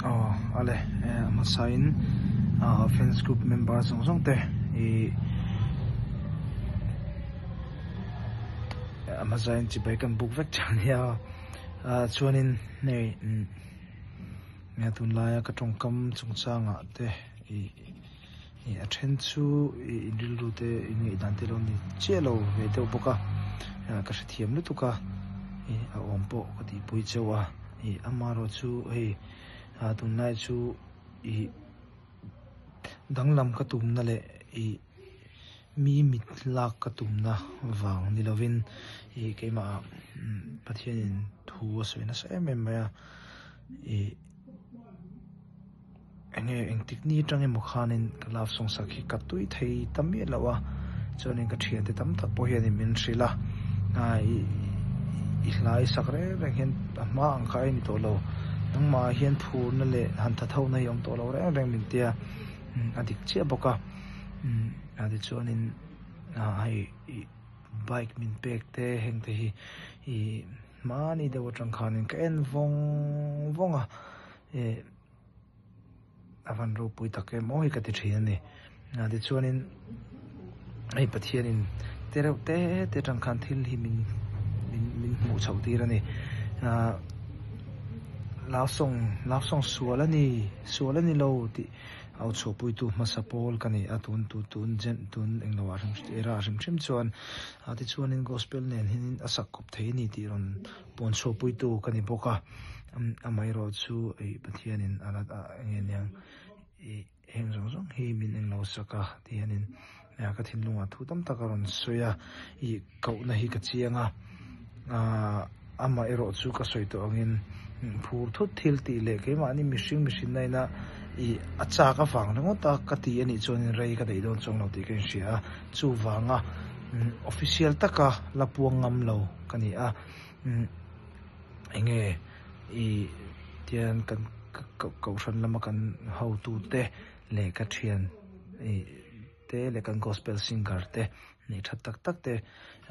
Aw ale a hmasa in fans group member zawng zawng te ih a hmasa in chibai kan buk vek tha nia chuanin hei tunlaia ka tawngkam chungchangah te ih ih a then chu ih in rilru te in ngaihdan te lo ni chiah lo ve deuh bawk a ka hrethiam lutuk a ih a awm pawh ka tihpui chauh a ih amaherawhchu hei ah tunlai chu ih danglam ka tumna leh ih mi mit lak ka tumna vang ni lovin ih keimah ah Pathianin thu a sawi nasa em em mai a ih. Enge engtik ni atang emaw khanin ka love song sak hi ka tui thei ta miah lo a, chuanin ka thiante tam tak pawh hianin min hrilh a, i hla i sak reng reng hian a hma ang kha a ni tawh lo, nangmah ah hian phurna leh han tha tho na hi a awm tawh lo reng reng min tia, a dik chiah bawk a, tichuanin hei bike min pek te heng te hi ih hmani deuh atang khanin ka en vawng vawng a. A van ropui tak em aw hi ka ti thin a ni. Tichuanin hei Pathianin te reuh te te atang khan thil hi min min hmuh chhoh tir a ni. Love song love song sual a ni sual a ni lo tih au chhuahpuitu hmasa pawl ka ni a tun tu tun jen tun englo ah hrim era hrim hrim chuan tichuanin gospel nen hianin a sak kawp thei a ni tih rawn Pawn chhuahpuitu ka ni bawk a, amaherawh chu ih Pathianin a la eng nge niang ih heng zawng zawng hi min eng lo sak a ti hianin ka thinlungah thu tam tak a rawn sawi a, ih kohna hi ka chiang a, aah amaherawh chu ka sawi tawh angin phur thut thil tih leh keimahni mihring mihrinna ina ih a chak avang ringawt a ka ti anih chuanin rei ka daih dawn chuang lo tih ka inhria a, chuvanga official taka la puang ngam lo. Ka ni a, enge i tian kan kohhran lama kan hotu te leh ka thian te leh kan gospel singer te neih that tak tak te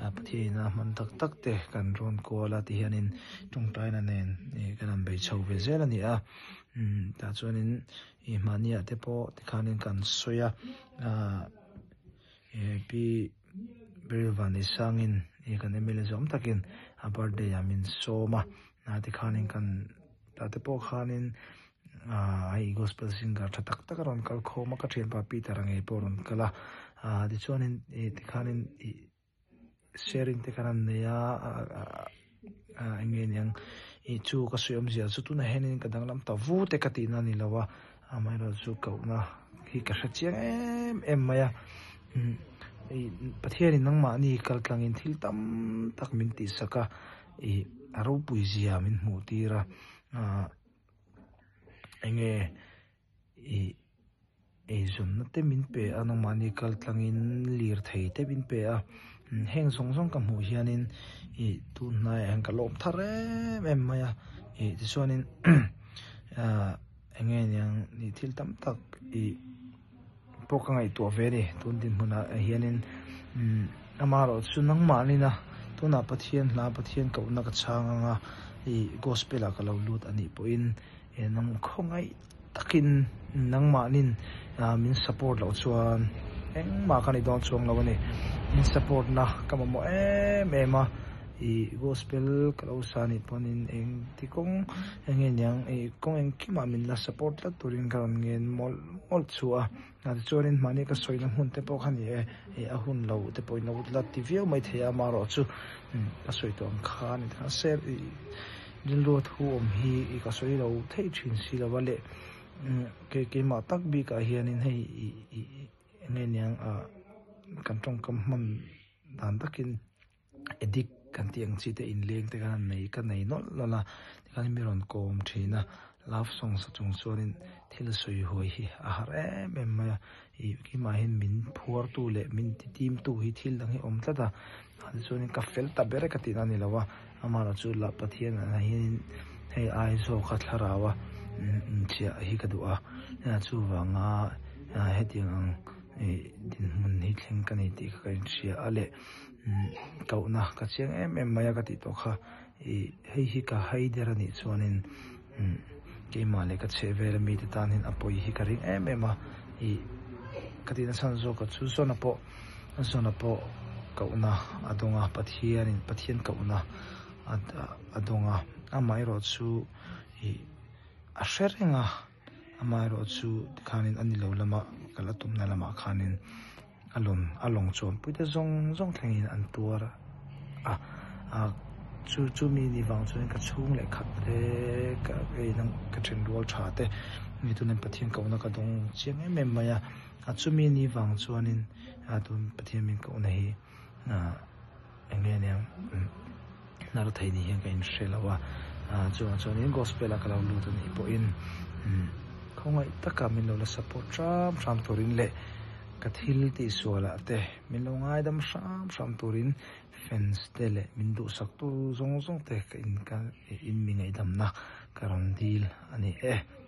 Pathian ina hman tak tak te kan rawn kual a ti hianin tawngtaina nen kan han bei chho ve zel a ni a, tah chuanin i mahniah te pawh tikhanin kan sawi a. Pi Beryl Vanneihsangin i kan MLA zawm takin a birthday ah min sawm a, a tikhanin kan tah te pawh khanin aah hei gospel singer tha tak tak a rawn kal khawm a, ka thianpa Peter a ngei pawh a rawn kal a, aah tichuanin ih tikhanin ih sharing te khan an nei a aah eng nge niang ih chu ka sawi awmzia chu tunah hianin ka danglam ta vu te ka tihna a ni lo a amaherawhchu kohna hi ka hre chiang em em mai a ih Pathianin nangmahni kal tlangin thil tam tak min tihsak a ih a ropui zia min hmuh tir a aah eng nge ih eizawnna te min pe a nangmahni kal tlangin lirthei te min pe a heng zawng zawng ka hmuh hianin ih tun hnaiah hian ka lawm thar em em mai a ih tichuanin ah eng nge niang ih thil tam tak ih pawh ka ngaihtuah ve a ni tun dinhmunah hianin amaherawhchu nangmahnina tunah Pathian hla Pathian kohna ka chhang anga ih gospel ah ka lo lut a nih pawhin eh nang khawngaih takin nangmahnin min support loh chuan engmah ka ni dawn chuang lo a ni. Min support na ka mamawh em em a, ih gospel ka lo sa nih pawhin engti kawng eng nge niang ih kawng engkimah min la support tlat turin ka rawn ngen mawlh mawlh chu a. Tichuanin mahni ka sawina hmun te pawh kha ni e, ih a hun lo te pawhin lo la ti viau mai thei a, amaherawhchu ka sawi tawh ang khan se ih Rilru thu awm hi i ka sawi lo theih thin si lo a leh kei keimah tak bikah hianin hei ih ih eng nge niang ah kan tawngkam hman dan takin addict kan tih ang chi te inleng te khan nei ka nei nawlh nawlh a tikhan mi rawn kawm thin a love song sa chung chuanin thil sawi huai hi a har em em mai a ih keimah hian min phuar tu leh min ti tim tu hi thil dang hi a awm tlat a tichuanin ka fel ta ber e ka tihna a ni lo a. Amah chu la Pathian ah hianin hei ai zawk a thlarau a inchiah hi ka duh a, chuvanga hetiang ang dinhmun hi thleng ka nei tih kha ka inhria a leh kohna ka chiang em em mai a ka tih tawh kha ih hei hi ka hai der a nih chuanin. Keimah leh ka chhehvel a mite tan hian a pawi hi ka ring em em a, ih ka tihna chhan zawk a chu Zona pawh Zona pawh kohna a dawng a, Pathianin Pathian kohna a a dawng a, amaherawh chu ih a hre reng a, amaherawh chu tikhanin a ni lo lama kal a tumna lamah khanin a lawn a lawng chuanpui te zawng zawng thlengin an tuar a a chu chu mi ni vang chuan ka chhung leh khat te ka ei na ka then rual tha te mi tunin Pathian kohna ka dawng chiang em em mai a a chumi ni vang chuanin a tun Pathian min kohna hi ah eng nge nia hnar thei ni hian ka inhre lo a ah chuvang chuanin gospel a ka lo lut a nih pawhin khawngaih taka min lo la support hram hram turin leh ka thil tihsual ah te min lo ngaidam hram hram turin fans te leh min duhsak tu zawng zawng te ka in ka in mi ngaihdamna ka rawn dil a ni e.